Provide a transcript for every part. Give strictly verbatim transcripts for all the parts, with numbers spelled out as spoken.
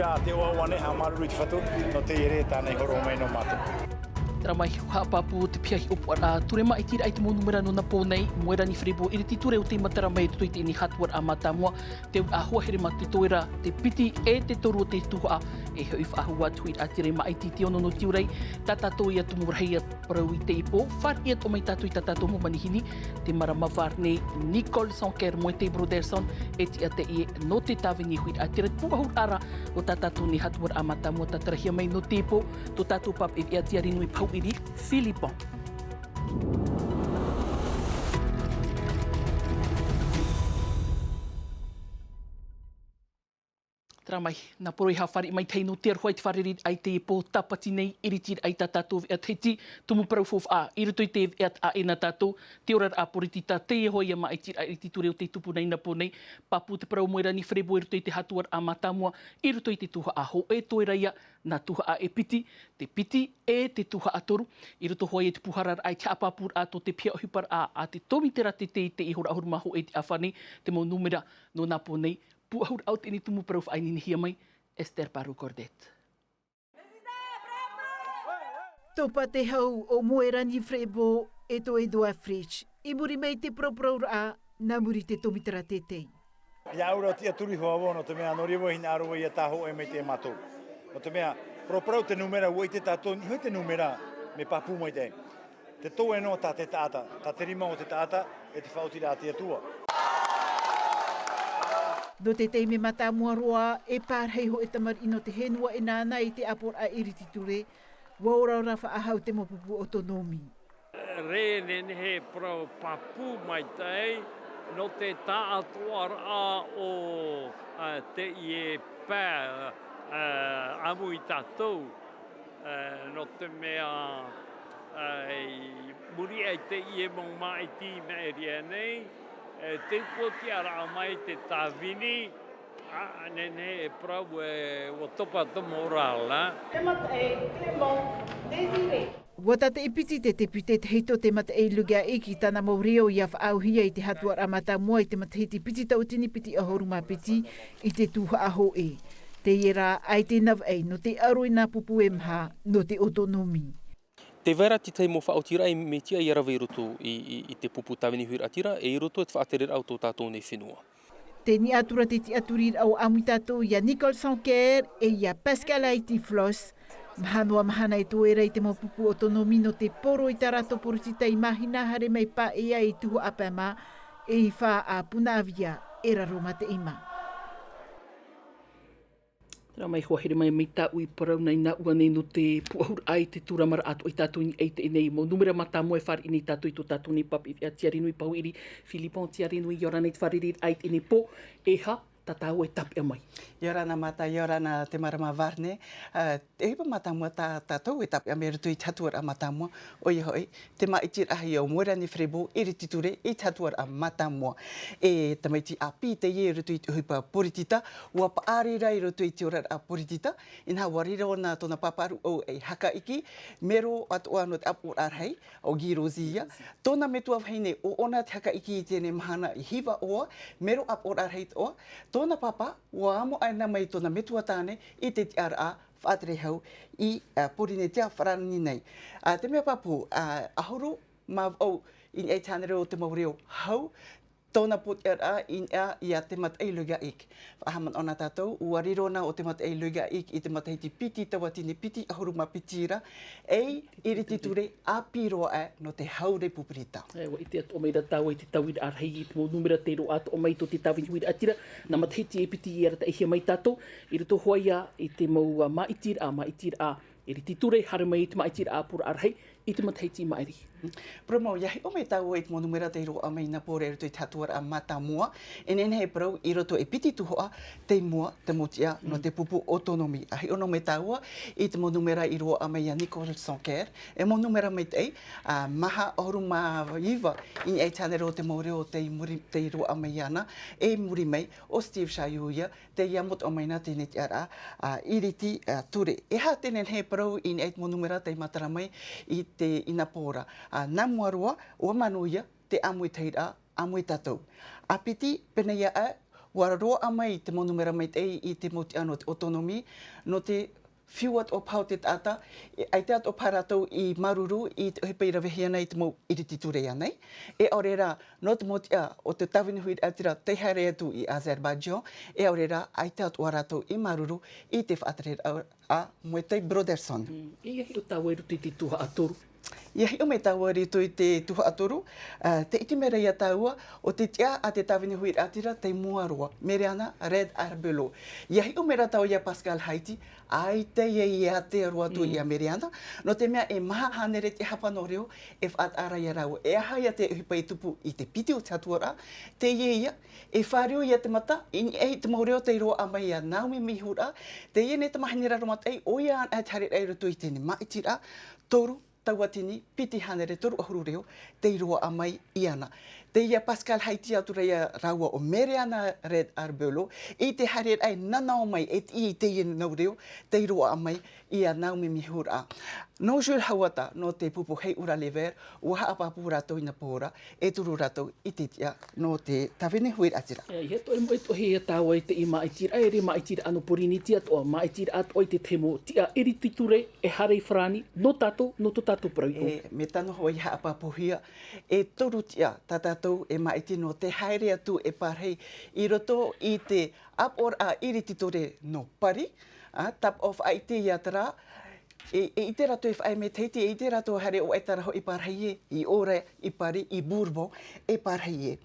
Te ʻoaʻoa nei, haʻamāuruuru i te Fatu, nō te ʻere tāna i hōroʻa mai nō mātou. Tērā mai, haʻapāpū te piahi ʻōpuaraʻa ture māʻitiraʻa i te mau nūmera nō nā pō nei, Moerani Ferebo, ʻiriti ture o tei matara mai i roto i teie nei hatuaraʻa mātāmua, te auraʻa hoa here mā te toera, te piti e te toru o te tuhaʻa, e hoʻi faʻahou atu i te ʻātiraʻa māʻiti i te ono nō tiurai, tā tātou ia tumu rahi ia parau i teie pō, fāriʻi atoʻa mai tātou i tā tātou mau manihini, te marama Varney, Nicole Sanquer, Moetai Brotherson, e tiʻa teie nō te tāvini huiraʻatira, te pūʻohuraʻa o tā tātou nei hatuaraʻa mātāmua tātarahia mai nō teie pō, tō tātou pāpaʻi veʻa tiare nui Pauiri, Philippon. Tērā mai, nā poro i haʻafāriʻi mai tahi nō te aroha i te fārereiraʻa i teie pō tāpati nei, ʻiritiraʻa i tā tātou veʻa Tahiti, tumu parau faufaʻa, i roto i te veʻa taʻa ʻē nā tātou, te oraraʻa poritita, teie hoʻi ia māʻitiraʻa ʻiriti ture o tei tupu nei nā pō nei, pāpū te parau Moerani Ferebo i roto i te hatuaraʻa mātāmua, i roto i te tuhaʻa hōʻē toera ia, nā tuhaʻa e piti, te piti e te tuhaʻa toru, i roto hoʻi i te pūhararaʻa i te haʻapāpūraʻa tō te piha ʻohiparaʻa a te tōmitera teitei i te ihoraʻa ʻahuru mā hōʻē i te ʻāfa nei, te mau nūmera nō nā pō nei, pūʻohuraʻa o teie nei tumu parau faʻaineinehia mai, Esther Parou Cordet. Topa te hau o Moerani Ferebo e tō Edouard Fritch, i muri mai i te parauparauraʻa, nā muri i te tōmitera teitei. Ia ʻaura o tiʻaturi hoa vau, nō te mea nō reira vau e hinaʻaro ai ia tāhōʻē mai te mātou. Nō te mea, paraparau te nūmera, ʻua ʻite tātou, niʻa hoʻi te nūmera, mea pāpū maitaʻi. Te toe noa tā te taʻata, tā te rima o te taʻata, e te faʻaotiraʻa a te Atua. Nō te taime mātāmua roa, e pārahi hōʻē tamariʻi nō te henua e nānā i te ʻāpoʻoraʻa ʻiriti ture, ʻua oraora faʻahou te mau pupu autonomi. Rē nehenehe e parau pāpū maitaʻi, nō te taʻatoʻaraʻa o, ā, teie pae, ā, ʻāmui tātou, ā, nō te mea, ā, i muri aʻe i teie mau māʻiti i maʻiri aʻe nei, ā, te upoʻotiʻaraʻa mai te tāvini, ā, nehenehe e parau ē, ʻua topa te moral, ā. Te mataʻi, Clément Désiré. ʻUa tātaʻi piti te tepute tahito te mataʻi Lugaik i tāna mau reo ia faʻaauhia i te hatuaraʻa mātāmua i te matahiti piti tauatini piti ʻahuru mā piti i te tuhaʻa hōʻē. Teie rā, ʻaita e navaʻi nō te ʻaro i nā pupu e maha nō te autonomi. Tē vai ra te tahi mau faʻaotiraʻa i mea tiʻa ia rave i roto i, i, i te pupu tāvini huiraʻatira, e i roto i te faʻatereraʻa o tō tātou nei fenua. Tē niʻa atu ra te tiʻaturiraʻa ʻo ʻāmui tātou ia Nicole Sanquer e ia Pascal Haïti Flosse. Maha noa mahana e toe ra i te mau pupu autonomi nō te poro i tā rātou poritita i Mahina, haere mai paʻi ai i tuhaʻa pae mā, e i fā a Punaauia e raro mā te ʻima. Tērā mai, hoa here mai, mai tāʻu i parau nei nā ʻua nei nō te pūʻohuraʻa i te tūramaraʻa atoʻa ia tātou i niʻa i teie nei mau nūmera mātāmua e fāriʻi nei tātou i tō tātou nei pāpaʻi veʻa tiare nui Pauiri, Philippon, tiare nui, ʻia ora na i te fārereiraʻa i teie nei pō, e aha tā tāua e tāpeʻa mai? ʻIa ora na Mata, ʻia ora na te marama Varney. Ā, te ʻohipa mātāmua tā tātou e tāpeʻa mai i roto i te hatuaraʻa mātāmua, ʻoia hoʻi, te māʻitiraʻahia o Moerani Ferebo, ʻiriti ture i te hatuaraʻa mātāmua. E tamaiti ʻāpī teie i roto i te ʻohipa poritita, ʻua paʻari ra i roto i te oraraʻa poritita, inaha ʻua riro na tōna pāparuʻau ei hakaʻiki, mero atoʻa nō te ʻāpoʻoraʻa rahi, ʻo Guy Rozier. Tōna metua vahine, ʻo ʻōna te hakaʻiki i teie nei mahana i Hiva ʻoa, mero ʻāpoʻoraʻa rahi atoʻa. Tōna pāpā, ʻua amo aʻena mai tōna metua tāne i te tiʻaraʻa faʻatere hau i, ā, Porinetia Farāni nei. Ā, te mea pāpū, ā, ʻahuru mā vaʻu i niʻa i te hānere o te mau reo hau, tōna pōtiʻaraʻa i niʻa ia te mataʻi Lugaik. Faʻahaʻamanaʻo na tātou, ʻua riro na ʻo te mataʻi Lugaik i te matahiti piti tauatini piti ʻahuru mā piti ra, ei ʻiriti ture ʻāpī roa aʻe nō te hau Repupirita. E, ʻua ʻite atoʻa mai ra tāua i te tauiraʻa rahi i te mau nūmera tei roaʻa atoʻa mai tō te tāvini huiraʻatira, nā matahiti e piti i arataʻihia mai tātou, i roto hoʻi ia i te mau, ā, māʻitiraʻa, māʻitiraʻa ʻiriti ture, haere mai i te māʻitiraʻa ʻāpoʻoraʻa rahi, i te matahiti i maʻiri. Parau mau, ʻia hiʻo mai tāua i te mau nūmera tei roaʻa mai i nā pō ra i roto i te hatuaraʻa mātāmua, e nehenehe e parau i roto e piti tuhaʻa, tei mua te mau tiʻa nō te pupu autonomi. ʻA hiʻo noa mai tāua i te mau nūmera i roaʻa mai ia Nicole Sanquer, e mau nūmera maitaʻi, ā, maha ʻahuru mā iva i niʻa i te hānere o te mau reo tei muri, tei roaʻa mai iāna, e muri mai, ʻo Steve Chailloux ia, tei amo atoʻa mai na teie tiʻaraʻa, ā, ʻiriti, ā, ture. E aha te nehenehe e parau i niʻa i te mau nūmera tei matara mai i te, i nā pō ra? Ā, nā mua roa, ʻua manuia te ʻāmuitahiraʻa, ʻāmui tātou. ʻA piti, pēneiaʻe, ʻUa roaʻa mai te mau numera maitaʻi i te mau tiʻa nō te autonomie, nō te fiu atoʻa paha o te taʻata, ʻaita atoʻa paha rātou i māuruuru i te ʻohipa i ravehia nei i te mau iriti ture ānei. E ʻaore rā, nō te mau tiʻa o te tāvini huiraʻatira tei haere atu i Azerbaijan, e ʻaore rā, ʻaita atoʻa rātou i māuruuru i te faʻatereraʻa a Moetai Brotherson. ʻIa hiʻo tāua i roto i te tuhaʻa toru. ʻIa hiʻo mai tāua i roto i te tuhaʻa toru, te ʻite mai ra ia tāua, ʻo te tiʻa a te tāvini huiraʻatira tei mua roa, Mereana Red Arbelot. ʻIa hiʻo mai ra tāua ia Pascal Haiti, ʻaita ia i ātea roa atu ia Mereana, nō te mea e maha hānere te hapa nō reo e faʻataʻa ra ia rāua. E aha ia te ʻohipa i tupu i te piti o te hatuaraʻa, teie ia, e fāriu ia te mata, i niʻa i te mau reo tei roaʻa mai ia Naomi Mihura, teie nei tamahine raro mataʻi, ʻoia anaʻe te haereraʻa i roto i teie nei māʻitiraʻa, toru, tauatini, piti hānere toru ʻahuru reo, tei roaʻa mai iāna. Teie Pascal Haiti atu ra ia rāua ʻo Mereana Red Arbelot, i te haereraʻa e nanao mai e tiʻi i teie nau reo, tei roaʻa mai ia Naomi Mihura. Nō Jules Hauata, nō te pupu Heiʻura Lever, ʻua haʻapāpū rātou i nā pō ra, e turu rātou i te tiʻa nō te tāvini huiraʻatira. ʻIa, ʻia toe moʻe atoʻa hia tāua i teie māʻitiraʻa, e ʻere māʻitiraʻa nō Pōrīnetia atoʻa, māʻitiraʻa atoʻa i te tahi mau tiʻa iriti ture e haere i Farāni, nō tātou, nō tō tātou parau iʻoa. E, mea tano hoʻi haʻapāpūhia, e toru tiʻa tā tātou e māʻiti nō te haere atu e pārahi i roto i te ʻāpoʻoraʻa iriti ture nō Paris, ā, tāpaʻo faʻaʻite ia terā, e, e ʻite rātou e faʻaea matahiti, e ʻite rātou e haere ʻo ʻaita rā hoʻi i pārahi ē, i ʻō ra i Paris, i Bourbon, e pārahi ē.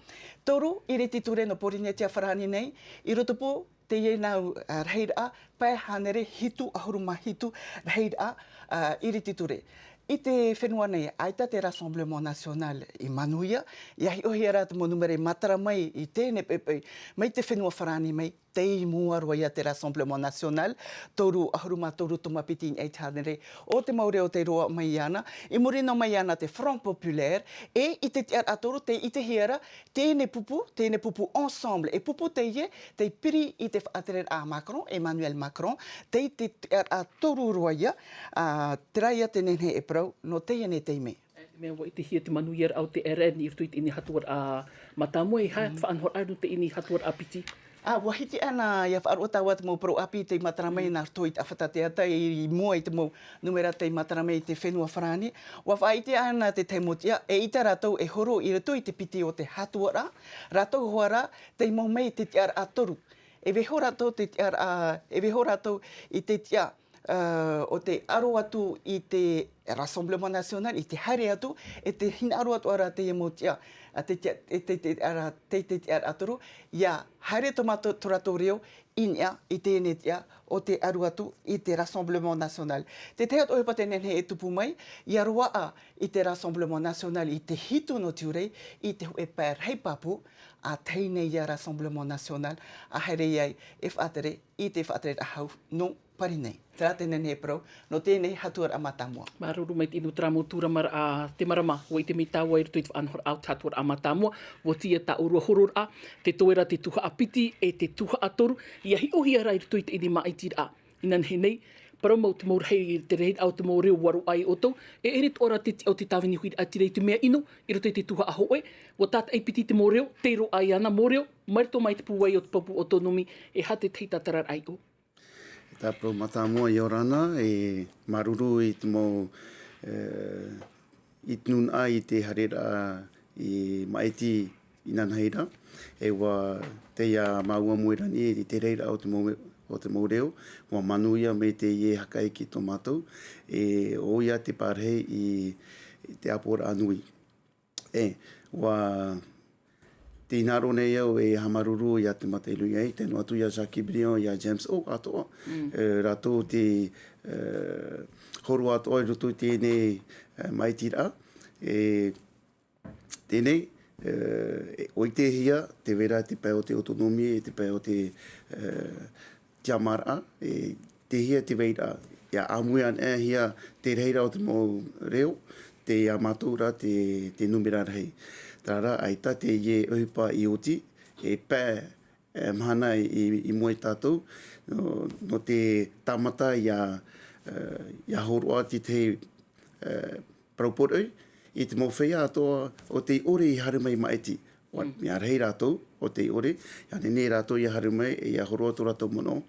Toru iriti ture nō Pōrīnetia Farāni nei, i rotopū teie nau, ā, rahiraʻa, pae hānere hitu ʻahuru mā hitu rahiraʻa, ā, iriti ture. I te fenua nei, ʻaita te Rassemblement National i manuia, ʻia hiʻohia ra te mau numera i matara mai i teie nei poʻipoʻi, mai te fenua Farāni mai, tei mua roa ia te Rassemblement National, toru ʻahuru mā toru toma piti i niʻa i te hānere o te mau reo tei roaʻa mai iāna, i muri noa mai iāna te Front Populaire, e i te tiʻaraʻa toru tei ʻitehia ra, teie nei pupu, teie nei pupu Ensemble, e pupu teie, tei piri i te faʻatereraʻa a Macron, Emmanuel Macron, tei te tiʻaraʻa toru roa ia, ā, terā ia te nehenehe e parau, nō teie nei taime. Mea ʻua ʻitehia te manuiaraʻa o te R N i roto i teie nei hatuaraʻa mātāmua, e aha te faʻanahoraʻa nō teie nei hatuaraʻa piti? Ā, ʻua hiti ʻana, ʻia faʻaroʻo tāua te mau parau ʻāpī tei matara mai nā roto i te ʻāfata teata i mua i te mau numera tei matara mai i te fenua Farāni. ʻUa faʻaʻite ʻana te tahi mau tiʻa, eʻita rātou e horo i roto i te piti o te hatuaraʻa, rātou hoʻi rā, tei mau mai i te tiʻaraʻa toru. E vaiiho rātou te tiʻaraʻa, e vaiiho rātou i te tiʻa, ā, o te aro atu i te Rassemblement National, i te haere atu, e tē hinaʻaro atu ra teie mau tiʻa, ā, te tiʻa, e te, te, ara, te, te tiʻaraʻa toru, ʻia haere tō mātou, tō rātou reo i niʻa i teie nei tiʻa o te aro atu i te Rassemblement National. Te tahi atu ʻohipa tē nehenehe e tupu mai, ʻia roaʻa i te Rassemblement National i te hitu nō tiurai, i te hōʻē pae rahi pāpū, ā, teie nei ia Rassemblement National, ʻa haere ai e faʻatere i te faʻatereraʻa hau nō Paris nei. Terā te nehenehe e parau, nō teie nei hatuaraʻa mātāmua. Māuruuru maitaʻi nō terā mau tūramaraʻa, te marama, ʻua ʻite mai tāua i roto i te faʻanahoraʻa o te hatuaraʻa mātāmua, ʻua tiʻa tā ʻōrua hororaʻa, tē toe ra te tuhaʻa piti e te tuhaʻa toru, ʻia hiʻohia ra i roto i teie nei māʻitiraʻa. Inanahi nei, parau mau te mau rahi, te rahiraʻa o te mau reo ʻua roaʻa ai ʻoutou, e ʻere atoʻa ra te tiʻa o te tāvini huiraʻatira i te mea ʻino, i roto i te tuhaʻa hōʻē, ʻua tātaʻi piti te mau reo, tei roaʻa iāna mau reo, mai roto mai te pūai o te pupu autonomie, e aha te tahi tātararaʻa iʻoa. Tāpura mātāmua, ʻia ora na, e māuruuru i te mau, e, i te nūnaʻa i te haereraʻa i māʻiti inanahi ra. E ʻua, teie māua Moerani, i te reira o te mau, o te mau reo, ʻua manuia mai teie hakaʻi ki tō mātou, e ʻoia te pārahi i, i te ʻāpoʻoraʻa nui. E, ʻua, tē hinaʻaro nei au e haʻamāuruuru ia Te Mata i Nui Ahi, tae noa atu ia Jackie Brillant, ia James Hogg atoʻa, e, rātou tē, e, horo atoʻa i roto i teie nei, e, māʻitiraʻa. E, teie nei, e, e ʻitehia, tē vai ra te pae o te autonomie, te pae o te, e, tiʻamāraʻa, e, tei hea te vairaʻa, ʻia ʻāmui anaʻe hia te rahiraʻa o te mau reo, tei ia mātou ra te, te nūmera rahi. Terā rā, ʻaita teie ʻohipa i oti, e pae, e, mahana i, i mua ia tātou, nō, nō te tāmata ʻia, e, ʻia hōroʻa te tahi, e, parau poroʻi, i te mau feiā atoʻa o tei ʻore i haere mai māʻiti. Mea rahi rātou o tei ʻore, ia nehenehe rātou ia haere mai e ia horo atu rātou manaʻo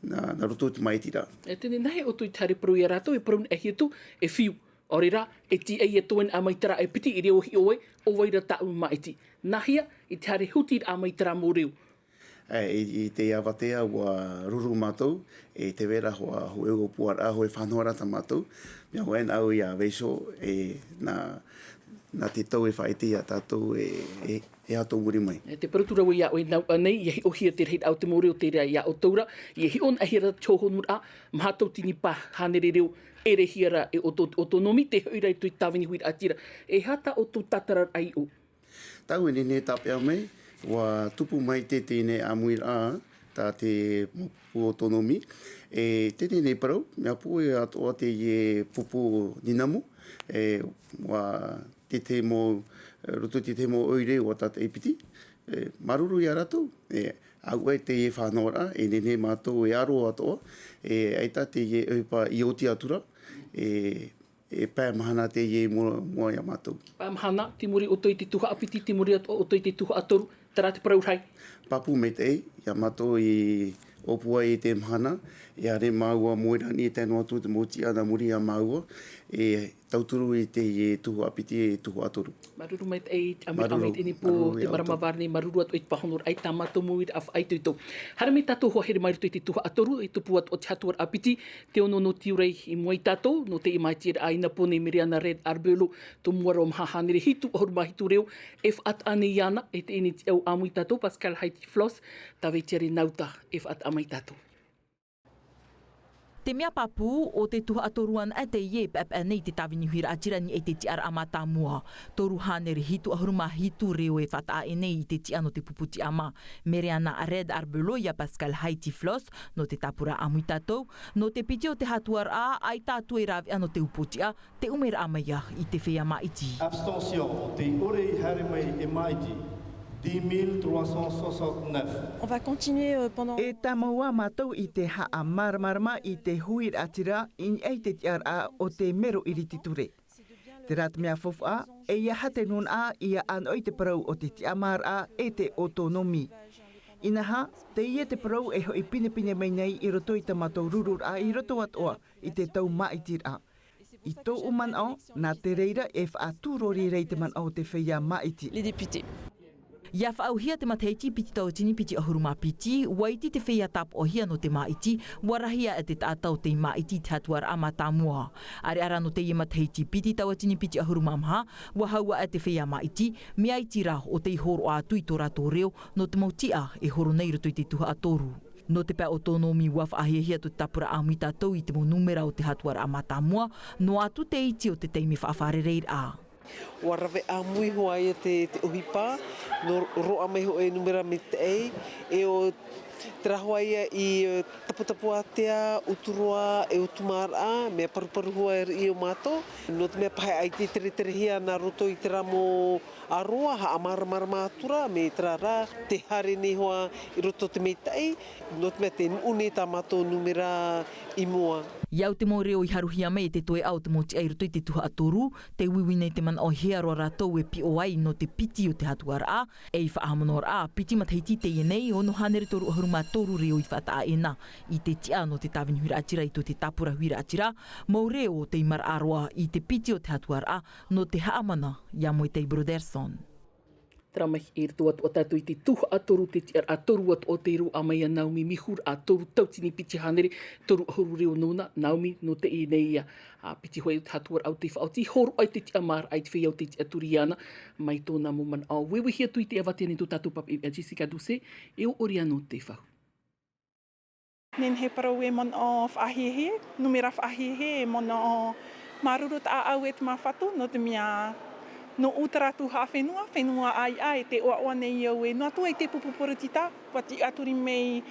nā roto i te māʻitiraʻa. E teie nei, nāhea ʻoutou i te haere parau ia rātou, e parau nei ʻaita ʻoutou e fiu, ʻaore rā e tīaʻi e tō ʻoe nā mai terā e piti i reo hiʻo ai ʻo vai rā tāʻu māʻiti? Nāhea i te haere hutiraʻa mai terā mau reo? I te avatea ua ruru mātou e te vera hoa hoʻe ua puaraʻa hoʻe fānoaraʻa tā mātou. Mea hoʻe nā au ia veiso e nā nā te tau e faʻaite ia tātou e e hato muri mai. E te parau atu rā ia ʻoe nā ʻanei ia hiʻohia te rahiraʻa o te mau reo o te rā ia ʻoutou rā ia hiʻo nā hia rā te hohonuraʻa maha tau tini pā hānere reo e rehia rā e ʻoutou te ʻotonomi te hoʻi rā i tō tāvini huiraʻatira. E hā tā ʻoutou tātararaʻa iʻo? Tāu e nehenehe tāpeʻa mai ua tupu mai te teie nei ʻāmuiraʻa tā te mau pupu ʻotonomi. E teie nei parau mea pūʻe atoʻa teie pupu ninamu e ua te te mau roto i te te mau ʻoire ua tātaʻi piti. Māuruuru ia rātou e auaʻe teie fānoaraʻa e nehenehe mātou e aro atoʻa e ʻaita teie ʻohipa i oti atu rā. E e pae mahana teie i mua ia mātou. Pae mahana te muri ʻoutou i te tuhaʻa piti te muri atoʻa ʻoutou i te tuhaʻa toru. Terā te parau rahi. Pāpū maitaʻi ia mātou i ʻōpua i te mahana e haere māua moe rani e tae noa atu te mau tiʻa nā muri ia māua e tauturu i teie tuhaʻa piti e tuhaʻa toru. Māuruuru maitaʻi te ʻāmuiraʻa mai teie pō te marama vārani māuruuru atu i te pāhonoraʻa i tā mātou mau uiraʻa faʻaitoito. Haere mai tātou hoa here mai roto i te tuhaʻa toru e tupu atu o te hatuaraʻa piti. Te ono nō tiurai i mua i tātou nō teie māʻitiraʻa i nā pō nei mereana red arbelo. Tō mua roa maha hānere hitu ʻahuru mā hitu reo e faʻataʻa nei iāna e teie nei tiʻa ʻāmui tātou pascal haiti floss. Tāvai tiare nauta e faʻataʻa mai tātou. Te mea pāpū o te tuhaʻa toru ana teie e paʻepaʻe nei i te tāvini huiraʻatira ni ʻai te tiʻaraʻa mātāmua. Toru hānere hitu ʻahuru mā hitu reo e faʻataʻa nei i te tiʻa nō te pupu tiʻa mā. Mereana red arbelo ia pascal haiti floss nō te tāpura ʻāmui tātou. Nō te piti o te hatuaraʻa ʻaita atu e rāveʻa nō te upoʻotiʻa te ʻumeraʻa mai ia i te feiā māʻiti. Abstention. Te ʻore i haere mai e māʻiti. Dix mille trois cent soixante-neuf. On va continuer pendant. E tāmau ā mātou i te haʻamāramarama i te huiraʻatira i niʻa i te tiʻaraʻa o te mero iriti ture. Terā te mea faufaʻa e ia hātenuna ia ʻanoʻi te parau o te tiʻamāraʻa e te ʻotonomi. Inaha teie te parau e hoʻi pinepine mai nei i roto i tā mātou rururaʻa i roto atoʻa i te tau māʻitiraʻa. I tōʻu manaʻo nā te reira e faʻatūrori rā i te manaʻo o te feiā māʻiti. Ia faʻauhia te matahiti piti tauatini piti ʻahuru mā piti ua iti te feiā tāpoʻohia nō te māʻiti. Ua rahi aʻe te taʻata o tei māʻiti i te hatuaraʻa mātāmua. ʻAreʻa rā nō teie matahiti piti tauatini piti ʻahuru mā maha ua hau aʻe te feiā māʻiti. Mea iti rā o tei hōroʻa atu i tō rātou reo nō te mau tiʻa e horo nei i roto i te tuhaʻa toru. Nō te pae ʻotonomi ua faʻahiahia tō te tāpura ʻāmui tātou i te mau nūmera o te hatuaraʻa mātāmua. Noa atu te iti o te taime faʻafārereiraʻa. Ua rave ʻāmui hoʻi ia te ʻohipa nō roaʻa mai hoʻi nūmera maitaʻi e o te rahoa ia i taputapuātea uturoa e utumāraʻa mea paruparu hoʻi riʻi o mātou. Nō te mea pahe ʻai te tereterehia nā roto i te rā mau ʻaroa haʻamāramarama atu rā me terā rā te haere nei hoʻi i roto te maitaʻi. Nō te mea te nuʻu nei tā mātou nūmera i mua. I au te mau reo i haruhia mai e te toeʻa o te mau tiʻa i roto i te tuhaʻa toru. Te uiui nei te manaʻo hea roa rātou e piʻo ai nō te piti o te hatuaraʻa. E i faʻahaʻamanaʻoraʻa piti matahiti teie nei ono hānere toru ʻahuru mā toru reo i faʻataʻa ʻena i te tiʻa nō te tāvini huiraʻatira i tō te tāpura huiraʻatira. Mau reo o tei maraʻa roa i te piti o te hatuaraʻa nō te haʻamana. Ia moe tei brotherson. Terā mai i roto atu ʻo tātou i te tuhaʻa toru te tiʻaraʻa toru atu o te roaʻa mai a naomi mihuraʻa toru tautini piti hānere toru ʻahuru reo nōna naomi nō teie nei ia. Piti hoʻi o te hatuaraʻa o te faʻaoti horoʻa i te tiʻamāraʻa i te feiā o te tiʻaturi iāna. Mai tōna mau manaʻo uiuihi atu i te avatea nei tō tātou papaʻi a jessica duse. E ʻoʻori anō te fahu. Nehenehe parau e manaʻo faʻahiahia nūmera faʻahiahia e manaʻo māuruuru taʻaʻau e te māfatu nō te mea nō ʻū terā tuhaʻa fenua fenua ʻāiʻa e te ʻoaʻoa nei au e noa atu ai te pupu poritita. Ua tiʻaturi mai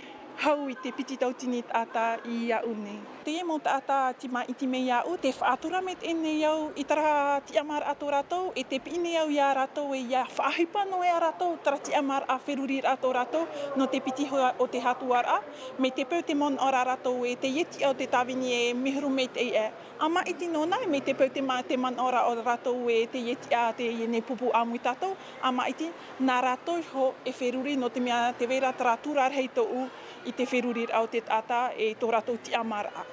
Hau i te piti tautini taʻata i aʻu nei. Teie mau taʻata tei māʻiti mai iāʻu, tē faʻatura maitaʻi nei au i terā tiʻamāraʻa tō rātou, e tē piʻi nei au iā rātou e ʻia faʻaʻohipa noa iā rātou terā tiʻamāraʻa feruriraʻa tō rātou, nō te piti hoa o te hatuaraʻa, mai te peu tē manaʻo ra rātou ē teie tiʻa o te tāvini e mea huru maitaʻi aʻe. ʻA māʻiti nōna, mai te peu tē ma-, tē manaʻo ra rātou ē teie tiʻa, teie nei pupu ʻāmui tātou, ʻa māʻiti, nā rātou iho e feruri, nō te mea tē vai ra terā tura rahi tōʻu i te feruriraʻa o te taʻata e tō rātou tiʻamāraʻa.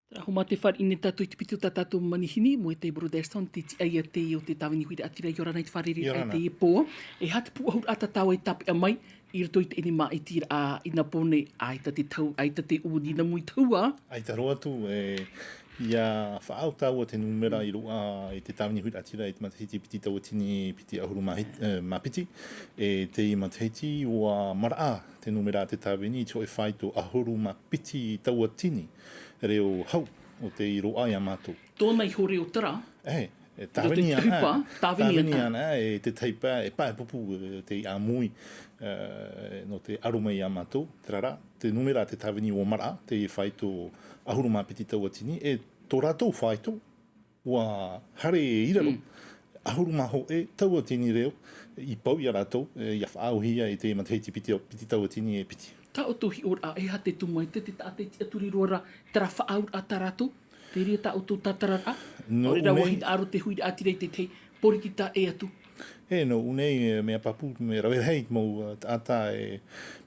Terā hoʻi mā te fāriʻi nei tātou i te piti o tā tātou manihini, Moetai Brotherson, te tiʻa ïa teie o te tāvini huiraʻatira, ʻia ora na i te fārereiraʻa. ʻIa ora na. I teie pō, e aha te pūʻohuraʻa tā tāua e tāpeʻa mai i roto i teie māʻitiraʻa i nā pō nei, ʻaita te tau, ʻaita te ʻū nīnamu i te hua. ʻAita roa atu, e, ʻia faʻaau tāua te nūmera i roaʻa i te tāvini huiraʻatira i te matahiti piti tauatini piti ʻahuru mā hit-, e, mā piti, e, teie matahiti ʻua maraʻa te nūmera a te tāvini i te hōʻē faito ʻahuru mā piti tauatini reo hau o tei roaʻa iā mātou. Tōna iho reo terā. E, e, i roto i tāvini te ana, hupa, tāvini tāvini ana. Ana, e, te tahi pae, e pae pupu, e, tei ʻāmui, e, nō te aro mai iā mātou, terā rā, te nūmera a te tāvini ʻua maraʻa, teie faito ʻahuru mā piti tauatini, e tō rātou faito, ʻua haere i raro, Mm. ʻahuru mā hōʻē tauatini reo, i pau iā rātou, e, ʻia faʻaauhia i te matahiti piti, piti tauatini e piti. Tā ʻoutou hiʻoraʻa, e aha te tumu, te, te taʻata e tiʻaturi roa ra, terā faʻaauraʻa tā rātou, te reira tā ʻoutou tātararaʻa, Nō ʻaore rā ʻō nei. ʻUa hinaʻaro te huiraʻatira i te tahi poritita ʻē atu. E, nō ʻō nei, e, mea pāpū, mea rave rahi te mau, e, taʻata e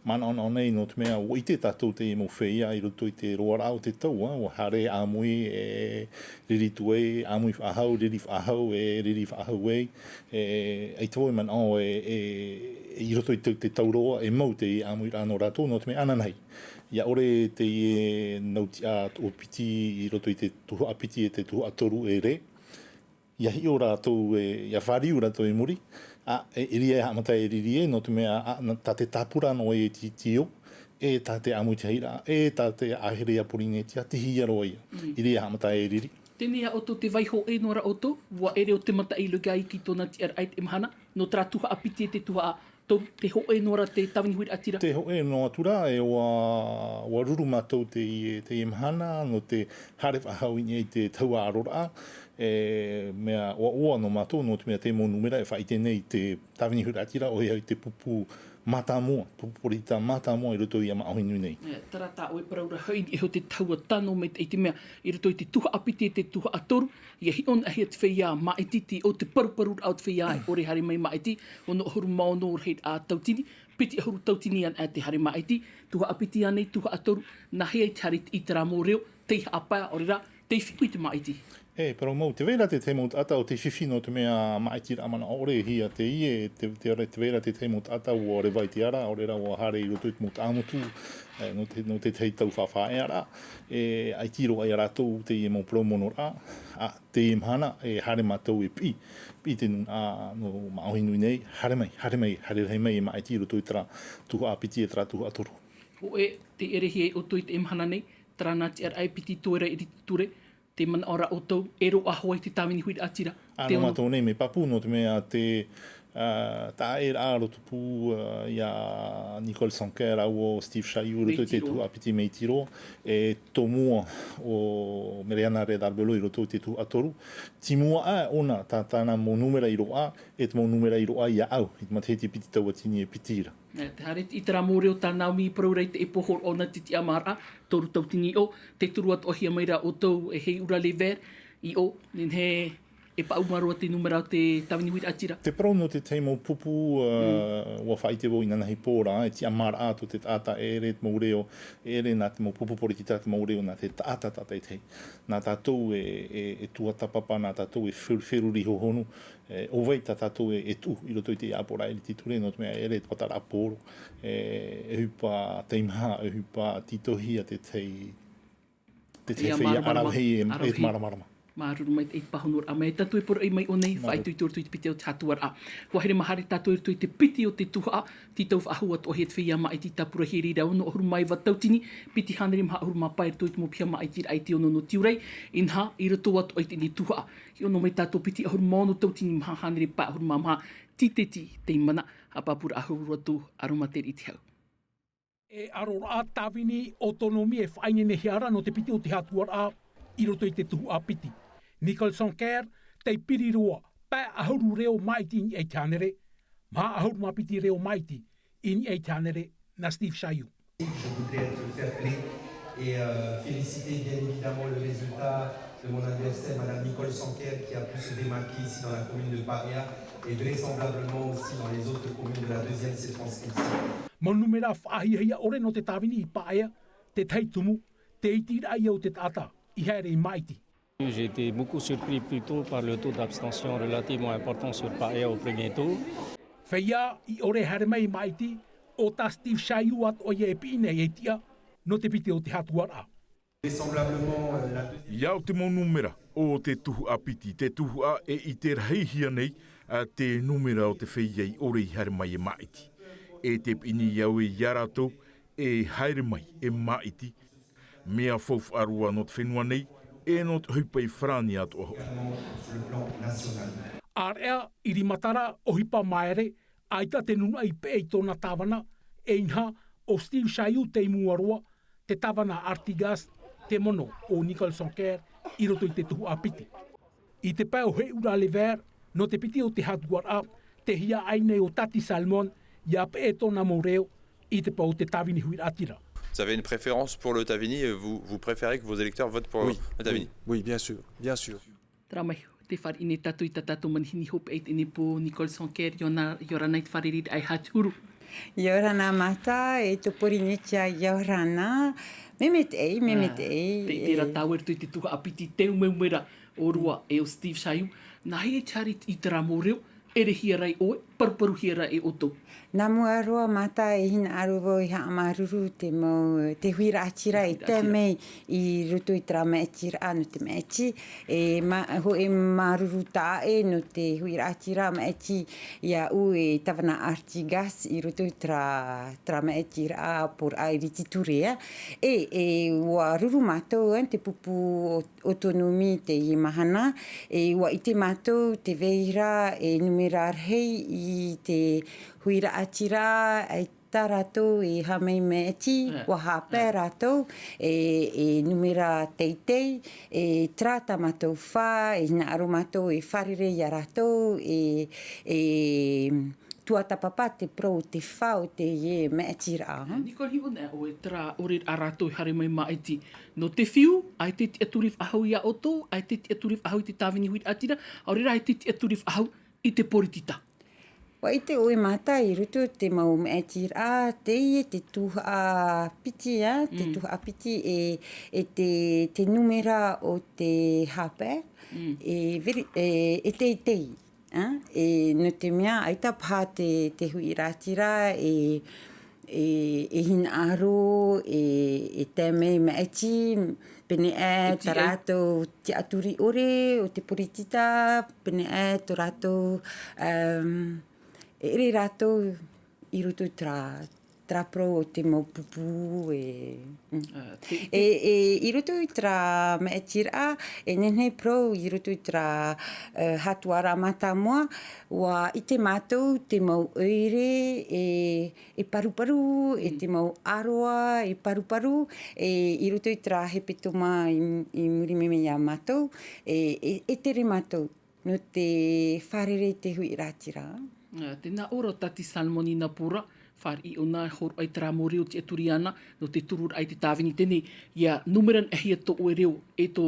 manaʻonaʻo nei, nō te mea ʻua ʻite tātou teie mau feiā i roto i te roaraʻa o te tau, ʻua haere ʻāmui e riri atu ai, ʻāmui faʻahou, riri faʻahou, e riri faʻahou ai, e, ʻaita vau e manaʻo e, e, i roto i te, te tau roa, e mau te ʻāmuiraʻa nō rātou, nō te mea ananahi. ʻIa ʻore teie nau tiʻa toʻopiti i roto i te tuhaʻa piti e te tuhaʻa toru e rē, ʻia hiʻo rātou e, ʻia fāriu rātou i muri, ʻa, e, ʻeʻere e haʻamata e riri ē, nō te mea, ʻa, nā, tā te tāpura noa e tītī ʻō, e tā te ʻāmuitahiraʻa, e tā te ʻāhere a Porinetia, tei hea roa ïa. Mm. ʻEʻere e haʻamata e riri. Teie nei ā ʻoutou te vaiiho ē noa ra ʻoutou, ʻua ʻere ʻo te mataʻi i roto i te, i tōna tiʻaraʻa i te mahana, nō terā tuhaʻa piti e te tuhaʻa toru, tē hōʻē noa ra te tāvini huiraʻatira. Tē hōʻē noa atu ra, e ʻua, ʻua ruru mātou teie, teie mahana, nō te haere faʻahou i niʻa i te tahuʻa aroraʻa, e mea ʻoaʻoa nō mātou, nō te mea te mau nūmera e faʻaʻite nei i te tāvini huiraʻatira, ʻoia hoʻi te pupu mātāmua, pupu poritita mātāmua i roto iā Māʻohi Nui nei. E, terā tā ʻoe parau ra hoʻi, e iho te tahuʻa tano maitaʻi te mea, i roto i te tuhaʻa piti e te tuhaʻa toru, ʻia hiʻo anaʻe te feiā māʻiti, tei ʻō te paruparuraʻa o te feiā, e ʻore haere mai māʻiti, ono ʻahuru mā ono rahiraʻa tautini, piti ʻahuru tautini anaʻe te haere māʻiti, tuhaʻa piti ānei, tuhaʻa toru, nā hea i te haere i terā mau reo, tei haʻapae, ʻaore rā, tei fifi i te māʻiti. E, parau mau, tē vai ra te tahi mau taʻata ʻo tei fifi nō te mea māʻitiraʻa manaʻo ʻore, hia teie, te, te, tē vai ra te tahi mau taʻata ʻua reva i te ara, ʻaore rā ʻua haere i roto i te mau taʻamotu, e, nō te, nō te tahi tau faʻaearaʻa, e, ʻaita roa iā rātou teie mau parau monoraʻa, ʻa, teie mahana, e, haere mātou e piʻi, piʻi te nūnaʻa nō Māʻohi Nui nei, haere mai, haere mai, haere rahi mai e māʻiti i roto i terā tuhaʻa piti e terā tuhaʻa toru. Hōʻē, tē ʻerehia ai ʻoutou i teie mahana nei, terā nā tiʻaraʻa e piti toe ra i te ture, tē manaʻo ra ʻoutou, e roaʻa hoʻi te tāvini huiraʻatira. ʻĀ, nō mātou nei, mea pāpū, nō te mea te, ā, taʻaʻēraʻa rotopū, ā, iā Nicole Sanquer, rāua ʻo Steve Chailloux, i roto i te tuhaʻa piti mai Tiro, e tōmua ʻo Mariana Rey d'Arbelot i roto i te tuhaʻa toru. Tei mua aʻe ʻōna, tā, tāna mau nūmera i roaʻa, e te mau nūmera i roaʻa iāʻu, i te matahiti piti tauatini e piti ra. E, te haere i terā mau reo tā Naomi i parau ra i te pō horoʻa o nā te tiʻamāraʻa, toru tautini i ʻō, tē turu atoʻahia mai ra ʻoutou e Heiura Levert, i ʻō, nehenehe e paʻuma roa te nūmera o te tāvini huiraʻatira. Te parau nō te tahi mau pupu, ā, ʻua faʻaʻite vau inanahi pō ra, e tiʻamāraʻa atu te taʻata e ʻere te mau reo, e ʻere nā te mau pupu poritita te mau reo nā te taʻata tātaʻitahi. Nā tātou e, e, e tuatāpapa, nā tātou e fer-, feruri hōhonu, e, ʻo vai tā tātou e, e tuʻu i roto i te ʻāpoʻoraʻa i te ture, nō te mea e ʻere te pataraʻa poro, e, e ʻohipa teimaha, e ʻohipa tītauhia te tahi, te tahi feiā ʻaravihi e, e māramarama. Māuruuru maitaʻi i te pāhonoraʻa mai. Tātou e poroʻi mai ʻō nei, faʻaitoito i roto i te piti o te hatuaraʻa. ʻUa haere maha ra tātou i roto i te piti o te tuhaʻa, tei tau faʻahou atoʻahia te feiā māʻiti tāpurahia i reira ono ʻahuru mā iva tautini, piti hānere maha ʻahuru mā pae i roto i te mau piha māʻitiraʻa i te ono nō Tiurai, inaha, i roto atoʻa i teie tuhaʻa. Hiʻo noa mai tātou piti ʻahuru mā ono tautini maha hānere pae ʻahuru mā maha, tīteti teie mahana, haʻapāpūraʻa hau roa atu, aromatere i te hau. E aroraʻa tāvini autonomie e faʻaineinehia ra nō te piti o te hatuaraʻa i roto i te tuhaʻa piti. Nicole Sanquer, tei piri roa, pae ʻahuru reo māʻiti i niʻa i te hānere, maha ʻahuru mā piti reo māʻiti i niʻa i te hānere nā Steve Chayou. Je voudrais être fair-play et euh, féliciter bien évidemment le résultat de mon adversaire, Madame Nicole Sanquer, qui a pu se démarquer ici dans la commune de Paea et vraisemblablement aussi dans les autres communes de la deuxième circonscription. Mau numera faʻahiahia ʻore nō te tāvini i Paea, te tahi tumu, te iti raʻa ia o te taʻata i haere i māʻiti. J'ai été beaucoup surpris plutôt par le taux d'abstention relativement important sur Paea au premier tour. Feiā i ʻore e haere mai i māʻiti, ʻo tā Steve Chayou atoʻa ia e piʻi nei e tiʻa nō te piti o te hatuaraʻa. Vraisemblablement, euh, la deuxième. Ia o te mau numera o te tuhaʻa piti, te tuhaʻa e ʻite rahihia nei a te numera o te feiā i ʻore i haere mai e māʻiti. E te piʻi nei au e ia rātou e haere mai e māʻiti. Mea faufaʻa roa nō te fenua nei, e nō te ʻohipa i farāni atoʻa hoʻi. Sur le plan national. Area i rimatara ʻohipa māere, ʻaita te nunaʻa i peʻe i tōna tāvana, e inaha, ʻo Steve Chayou tei mua roa, te tāvana Artigas, te mono o Nicole Sanquer, i roto i te tuhaʻa piti. I te pae o Heʻura Lever, nō te piti o te hatuaraʻa, te hiaʻai nei o Tati Salmon, ia peʻe tōna mau reo, i te pae o te tāvini huiraʻatira. Vous avez une préférence pour le Tavini, euh, vous, vous préférez que vos électeurs votent pour Oui, le Tavini ? Oui, oui, bien sûr, bien sûr. Terā mai, te fāriʻi nei tātou i tā tātou manihini hopeʻa i teie nei pō, Nicole Sanquer, ʻia ora na, ʻia ora na i te fārereiraʻa i Haʻatihuru. ʻIa ora na Mata, e tō Pōrīnetia, ʻia ora na. Mea maitaʻi, mea maitaʻi. Te, terā tāua i roto i te tuhaʻa piti, te umeumera ʻōrua e ʻo Steve Chayou. Nāhea i te haere i terā mau reo, ʻerehia ra e ʻoe, paruparuhia ra e ʻoutou. Nā mua roa Mata, e hinaʻaro vau e haʻamāuruuru te mau, te huiraʻatira e tae mai i roto i terā maʻitiraʻa nō te maʻiti, e ma-, hōʻē māuruuru taʻa ʻē nō te huiraʻatira maʻiti iāʻu e tāvana Artigas i roto i terā, terā maʻitiraʻa pōraʻa i Riti Ture. E, e, ʻua ruru mātou, e, te pupu o autonomie i teie mahana, e ʻua ʻite mātou tē vai ra e numera rahi i te huiraʻatira, e tā rātou e haʻamāuruuru maʻiti, ʻua haʻapae rātou, e, e numera teitei, e terā tā mātou fā, e hinaʻaro mātou e fārerei ia rātou, e, e, tuatāpapa te parau o te fā o teie maʻitiraʻa. Nicole, hiʻo na ʻoe, terā ʻore a rātou e haere mai māʻiti. Nō te fiu, ʻaita e tiʻaturi faʻahou iā ʻoutou, ʻaita e tiʻaturi faʻahou i te tāvini huiraʻatira, ʻaore rā ʻaita e tiʻaturi faʻahou i te poritita. ʻUa ʻite ʻoe Mata i roto i te mau maʻitiraʻa, teie te tuhaʻa piti, ā, te tuhaʻa piti e, e te, te numera o te haʻapae, e very, e, e teitei. Ā, e, nō te mea, ʻaita paha te, te huiraʻatira, e, e, e hinaʻaro, e, e tae mai maʻiti, pēneiaʻe, tā rātou tiʻaturi ʻore, o te poritita, pēneiaʻe, tō rātou, um, e ʻere rātou i roto i terā, terā parau o te mau pupu, e, mm. E, e, i roto i terā maʻitiraʻa, e nehenehe parau i roto i terā, e, hatuaraʻa mātāmua, ʻua ʻite mātou te mau ʻoire, e, e paruparu, e te mau ʻaroa, e paruparu, e, i roto i terā hepetoma i, i muri mai iā mātou, e, e, e tere mātou. Nō te fārerei i te huiraʻatira. Ā, tēnā ʻō ra Tati Salmon i nā pō ra, fāriʻi ʻōna e hōroʻa i terā mau reo e tiʻaturi ana, nō te tururaʻa i te tāvini teie, ia numera-hia tō ʻoe reo e tō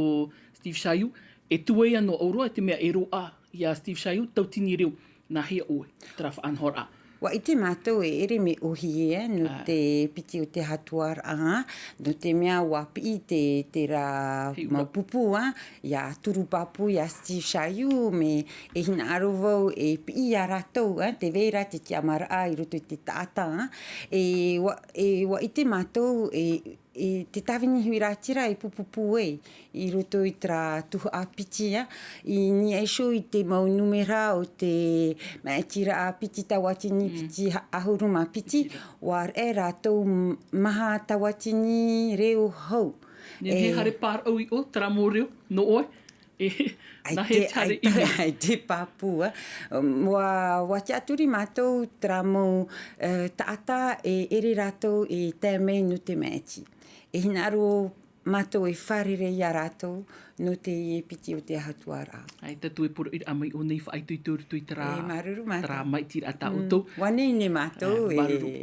Steve Chayou, e tuea noa ʻōrua, e te mea e roaʻa iā Steve Chayou, tautini reo, nāhea ʻoe, terā faʻanahoraʻa. ʻUa ʻite mātou e ʻere mea ʻōhie, ā, nō te piti o te hatuaraʻa, nō te mea ʻua piʻi te, terā mau pupu, ā, iā Turupāpū, iā Steve Chayou, mea e hinaʻaro vau e piʻi iā rātou, ā, tē vai ra te tiʻamāraʻa i roto i te taʻata, ā. E ʻua, e ʻua ʻite mātou e, e te tāvini huiraʻatira e pupupu ai i roto i terā tuhaʻa piti, ā, i niʻa iho i te mau numera o te maʻitiraʻa piti tauatini piti ha-, ʻahuru mā piti, ʻua raʻe rātou m-, maha tauatini reo hou. Nehenehe e haere pāraʻu iʻo terā mau reo nō ʻoe. Nā hea te haere i mua? ʻAita, ʻaita te pāpū, ā. Ua, ua tiʻaturi mātou terā mau, ē, taʻata e ʻere rātou e tae mai nō te maʻiti. E hinaʻaro mātou e fārerei ia rātou nō teie piti o te ahatua ra. ʻAita tō e poroʻi ra mai ʻō nei, faʻaitoito i roto i terā, e, māuruuru mātou, terā maʻitiraʻa tā ʻoutou. Mm, ua nehenehe mātou, ā, e. Māuruuru.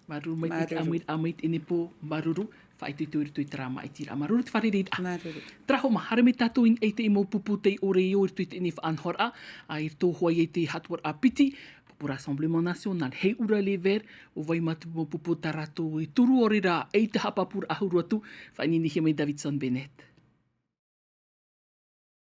Māuruuru maitaʻi, māuruuru. Āmui, āmui i teie nei pō, māuruuru, faʻaitoito i roto i terā maʻitiraʻa. Māuruuru te fārereiraʻa. Māuruuru. Terā hoʻi mā, haere mai tātou i niʻa i te mau pupu tei ʻore i ʻō i roto i teie nei faʻanahoraʻa, ā, i roto hoʻi i te ahatua piti, pupu Rassemblement National, Hei ʻUra Les Verts, ʻo vai mā te mau pupu tā rātou e turu ʻore ra, ʻaita haʻapāpūraʻa huru atu, faʻaineinehia mai Davidson Bennett.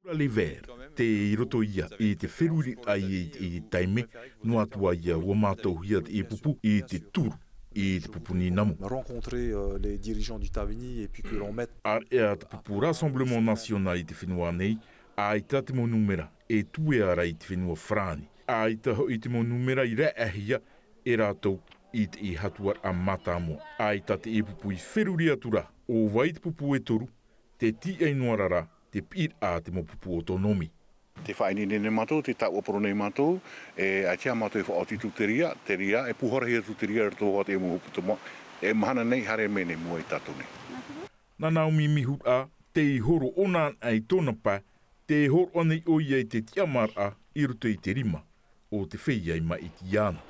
ʻUra Les Verts, tei roto ia i te feruriraʻa i, i taime, noa atu ā ia ua mātauhia teie pupu i te turu i te pupu nīnamu. Rencontrer, euh, les dirigeants du Tavini et puis que l'on mette. ʻĀreʻa te pupu Rassemblement National i te fenua nei, ʻaita te mau nūmera e tuea ra i te fenua Farāni. ʻAita hoʻi te mau nūmera i raʻehia e rātou i te ahatua mātāmua. ʻAita teie pupu i feruri atu ra, ʻo vai te pupu e toru, tē tīaʻi noa ra ra te piʻiraʻa a te mau pupu autonomi. Tē faʻaineine nei mātou, tē tāʻua poro nei mātou, e, ʻaita mātou e faʻaoti atu te reira, te reira, e pūharahia atu te reira i roto i te mau pupu atoʻa, e mahana nei, haere mai nei, mua ia tātou nei. Nā Naomi Mihuraʻa, tei horo ʻōna anaʻe i tōna pae, tē hōroʻa nei ʻoia i te tiʻamāraʻa i roto i te rima o te feiā i maʻiti iāna.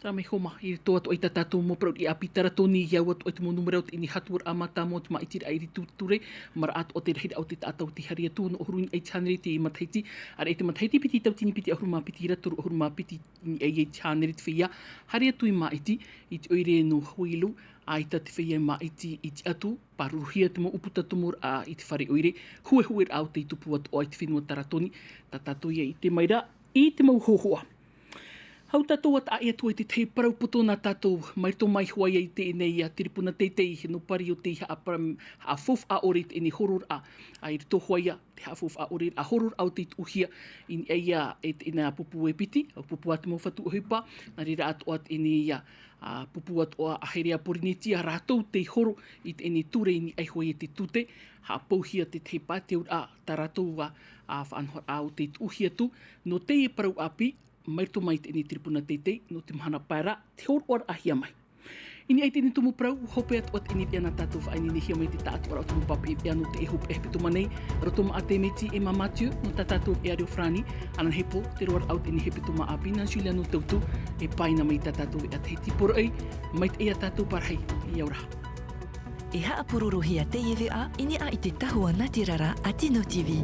Terā mai hoʻi mā, i roto atoʻa i tā tātou mau parauʻtiʻa ʻāpī taratoni, i au atoʻa i te mau nūmera o teie nei ahatua mātāmua o te maʻitiraʻa i roto i te ture, maraʻa atoʻa te rahiraʻa o te taʻata o tē haere atu, nō ʻahuru i niʻa i te hānere te matahiti, ʻāreʻa te matahiti piti tauatini piti ʻahuru mā piti ra toru ʻahuru mā piti i niʻa i te hānere te feiā, haere atu i maʻiti, i te ʻoire nō Hōʻēlu, ʻaita te feiā i maʻiti i tiʻa atu, pāruruhia te mau ʻūputa tomoraʻa i te fare ʻoire, huehueraʻa o tei tupu atoʻa i te fenua taratoni, tā tātou ia i ʻite mai ra, i te mau hōhoʻa. Hou tātou ā taʻa ʻē atu i te tahi parau poto nā tātou, mai roto mai hoʻi i teie nei ā, te ripuna teitei, nō Paris ʻo tei haʻapara-, haʻafaufaʻa ʻore i teie nei hororaʻa, ā, i roto hoʻi ia, te haʻafaufaʻa ʻore, ā, hororaʻa ʻo tei tuʻuhia, i niʻa ia i teie nei pupu e piti, ā, pupu a te mau fatu ʻohipa, nā reira atoʻa teie nei ā, ā, pupu atoʻa a here a Porinetia, rātou tei horo i teie nei ture i niʻa hoʻi i te tute, haʻapauhia te tahi pae, te auraʻa, tā rātou ā, ā, faʻanahoraʻa ʻo tei tuʻuhia atu, nō teie parau ʻāpī, mai roto mai teie nei te ripuna teitei, nō te mahana pae ra, te hōroʻaraʻahia mai. I niʻa i teie nei tumu parau, hope atoʻa teie nei veʻa nā tātou faʻaineinehia mai te taʻatoʻaraʻa o te mau pāpaʻi veʻa nō teie hopeʻa hepetoma nei, roto maʻa te Miti e mā Mathieu, nō tā tātou veʻa reo farāni, ananahi pō, te roaraʻa o teie nei hepetoma ʻāpī nā Juliano Tautu, e pāina mai tā tātou veʻa Tahiti poroʻi, maitaʻi ia tātou pārahi, ʻia ora. E haʻapurorohia teie veʻa i niʻa i te tahua nātirara a Tino TV.